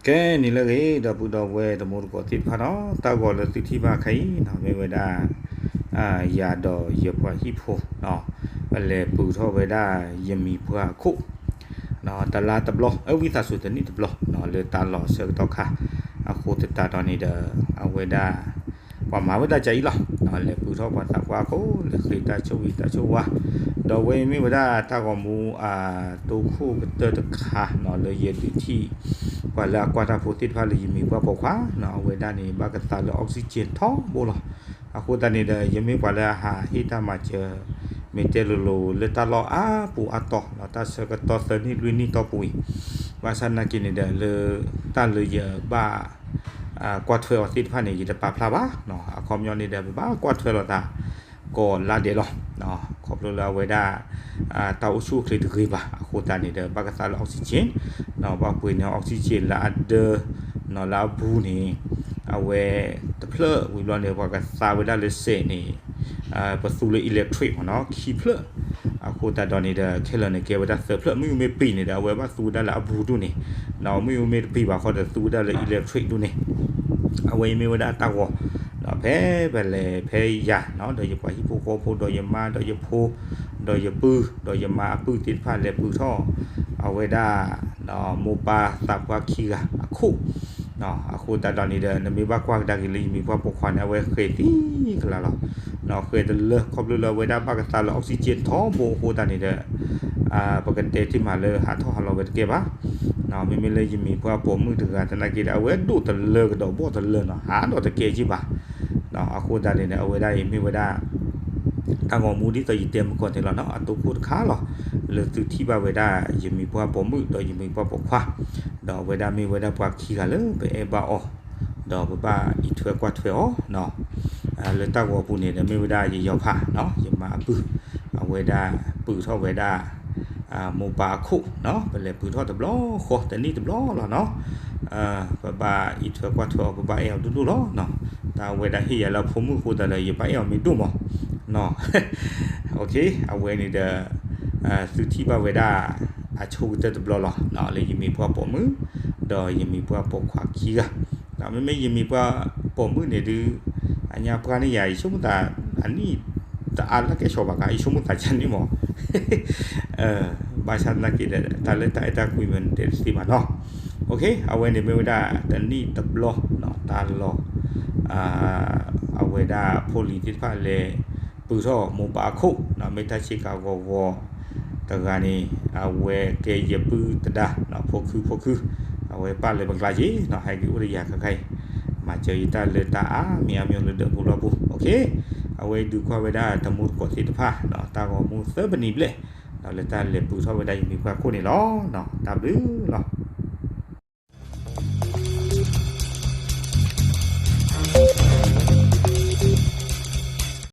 ကဲ နံၤလၢအဂ့ၤ ဒီပုၢ်ဒီဝဲၢ်တံၤသကိးသ့ၣ်တဖၣ်နီၤ, တၢ်ဂီၤလၢသုထံၣ်ဘၣ်ခဲအံၤနီၤ မ့ၢ်ဝဲဒၣ် ယၤဒီးယပှၤဟံၣ်ဖိနီၤ, ပလဲၤပူၤထီၣ်ဝဲဒၣ် ယမံၤပှၢ်အခိၣ် တလါတဘျီ အဝံသးစူၤတနံၣ်တဘျီနီၤ လၢတၢ်လီၢ်ဆၢကတီၢ်ခါ, အဃိသတးဒီးန့ၣ်ဒီး အဝဲဒၣ် ပှၤမၤဝဲဒၣ်ကၢအံၤလီၤ, လဲၤပူၤထီၣ်ပှၤသးပှၢ်ခိၣ် လဲၤဃ့တၢ်ဆိၣ်ဂ့ၤတၢ်ဆိၣ်ဝါ, ဒီးအဝဲအံၤမ့ၢ်ဝဲဒၣ်တၢ်ဂီၤမူ တိခိၣ်ကတၢၢ်တခါနီၤ လၢယဒုးထံၣ် ပှၤလၢအကွၢ်တၢ်ဖိသ့ၣ်တဖၣ်လၢယမံၤပှၢ်ပိာ်ခွါနီၤ အဝဲဒၣ်န့ၣ် ဘၣ်ကသါလၢ oxygen ထီဘိလီၤ. အဃိသတးန့ၣ်ဒီး ယမ့ၢ်ပှၤလၢအဟးဟ့ၣ်တၢ်မၤစၢၤ မ့ၢ်တဲလိၤလိၤလၢတၢ်လီၢ်အါပူၤအါတီၤနီၤ တၢ်ဆၢကတီၢ်သၢနံၣ်လွံၢ်နံၣ်တီၢ်ပူၤအံၤ, ဘၣ်ဆၣ်သနာ်က့န့ၣ်ဒီး လၢတၢ်လၢယဘၣ် ကွၢ်ထွဲအီၤသ့ၣ်တဖၣ်န့ၣ် ယတပာ်ဖျါဘၣ်နီၤ, အခီပညီန့ၣ်ဒီး ပဘၣ်ကွၢ်ထွဲလိာ်သး ကိးလါဒဲးလီၤ. ခီဖျိလၢအဝဲဒၣ် တၢ်အိၣ်ဆူၣ်အိၣ်ချ့တဂ့ၤဘၣ် အဃိသတးန့ၣ်ဒီး ဘၣ်ကသါလၢ oxygen နီၤ ဘၣ်ပှ့ၤန့ၢ် oxygen လၢအဒၢနီၤ လၢအဘူးန့ၣ် အဝဲတဖျၢၣ်ဝံၤဘျီန့ၣ် ပှၤကသါဝဲဒၣ်လၢစဲးန့ၣ် ပသူလၢ electric မ့ၢ်နီၤ ခံဖျၢၣ်, အဃိသတးဒီးန့ၣ်ဒီး ခဲလၢာ်န့ၣ်ကဲဝဲဒၣ်သၢဖျၢၣ် မ့ၢ်မ့ၢ်ပံၤန့ၣ်ဒီး အဝဲဘၣ်သူဝဲဒၣ်လၢအဘူးဒူၣ်န့ၣ်နီၤ မ့ၢ်မ့ၢ်တပံၤဘၣ်ဃီဒီးသူဝဲဒၣ်လၢ electric ဒူၣ်န့ၣ် အဝဲအံၤမ့ၢ်ဝဲဒၣ်တၢ်ဂီၤနီၤ ဖဲပလဲၤဖဲယၤနီၤ ဒီးယပှၤဟံၣ်ဖိဃီဖိ ဒီးယမါ ဒီးယဖိ ဒီးယပုၢ် ဒီးယမါအပုၢ်သ့ၣ်တဖၣ်လဲၤပူၤထီၣ် အဝဲဒၣ် မိၢ်ပၢ်သးပှၢ်ခံဂၤအခိၣ် အဃိသတးဒီးန့ၣ်ဒီး နမ့ၢ်ဘၣ်ကွၢ်ကဒါက့ၤလၢယမံၤပှၢ်ပိာ်ခွါန့ၣ် အဝဲဃဲၤသံကလၤလီၤ. ဃဲၤတလၢ ခီဖျိလၢအဝဲဒၣ်ဘၣ်ကသါလၢ oxygen ထီဘိအဃိသတးန့ၣ်ဒီး ပကတဲတ့ၢ်မးလၢဟးထီၣ်ဟးလီၤဝဲတကဲဘၣ်. မ့မ့ၢ်လၢယမံၤပှၢ်ပိာ်မုၣ်တဂၤသနာ်က့ဒီး အဝဲဒိၣ်တလၢကဒီးဘီၣ်တလၢနီၤ ဟးဒီးတကဲက့ၢ်ဘၣ်. အဃိသတးန့ၣ်ဒီး အဝဲဒၣ်အံၤမ့ၢ်ဝဲဒၣ် တၢ်ဂီၤမူဒ်သိးယတဲမုၢ်ကီၢ်န့ၣ်လီၤနီၤ အတိခိၣ်တခါလီၤ. လၢသုထံၣ်ဘၣ်ဝဲဒၣ် ယမံၤပှၢ်ပိာ်မုၣ် ဒီးယမံၤပှၢ်ပိာ်ခွါ ဒီးအဝဲဒၣ်မ့ၢ်ဝဲဒၣ်ပှၤခံဂၤလၢပအဲၣ်ဘၣ်အီၤ ဒီးပဘၣ်အံးထွဲကွၢ်ထွဲအီၤနီၤ. လၢတၢ်ဂီၤပူၤန့ၣ်ဒီး မ့ၢ်ဝဲဒၣ်ယယီၤဖးနီၤ ယမါအပုၢ် အဝဲဒၣ်ပူၤထီၣ်ဝဲဒၣ် မိၢ်ပၢ်အခိၣ်နီၤ ပလဲၤပူၤထီၣ်တဘျီဃီ တနံၣ်တဘျီလီၤနီၤ. ပဘၣ်အံးထွဲကွၢ်ထွဲအီၤ ပဘၣ်အဲၣ်အီၤဒိၣ်ဒိၣ်လီၤနီၤ. တၢ်ဝဲဒၣ်ဟ့ၣ်ယၤလၢအဖိမုၣ်အဃိသတးဒီး ယဘၣ်အဲၣ်အီၤမ့ၢ်ဒိၣ်မးနီၤ. အဝဲန့ၣ်ဒီး သုထံၣ်ဘၣ်ဝဲဒၣ် အဆိကတၢၢ်တဘျီလီၤ လၢယမံၤပှၢ်ပိာ်မုၣ် ဒီးယမံၤပှၢ်ပိာ်ခွါခံဂၤ. မ့မ့ၢ်ယမံၤပှၢ်ပိာ်မုၣ်န့ၣ်ဒုး အညါပှၢ်န့ၣ်ယၤ ယဆိကမိၣ်သး အနံၣ်တအါလၢကဲဆီဘၣ်ကါ ယဆိကမိၣ်သးကန့ၣ်မး ဘၣ်ဆၣ်သနာ်က့ဒီး တၢ်လၢတၢ်အဲၣ်တၢ်ကွံမ့ၢ်တဲတသ့ဘၣ်နီၤ. အဝဲန့ၣ်မ့ၢ်ဝဲဒၣ်တနံၣ်တဘျီ တၢ်လီၢ် အဝဲဒၣ်ဖိလံၤသ့ၣ်တဖၣ်လဲၤ ပုၢ်ထီၣ်မိၢ်ပၢ်အခိၣ် မ့ၢ်တၢ်ဆ့ကၤဂီၤဂီၤ တဂၤန့ၣ် အဝဲကဲယပုၢ်သဒါ ဖိခုဖိခု အဝဲပာ်လၢပကျါက့ၤနီၤ ဟဲက့ၤအိၣ်ဒီးယၤခဲခါအံၤ မၤစၢၤယတၢ်လၢတၢ်အါမံၤအါမံၤလၢဒၢးပူၤလီၢ်ပူၤ အဝဲဒုးကွၢ်ဝဲဒၣ်တံၤသကိးသ့ၣ်တဖၣ် တၢ်ဂီၤမူသၢပနံၤဘျဲၣ် လၢတၢ်လဲၤပုၢ်ထီၣ်ဝဲဒၣ်ယမံၤပှၢ်ခိၣ်န့ၣ်လီၤ. တၢ်ဘျုးလီၤ.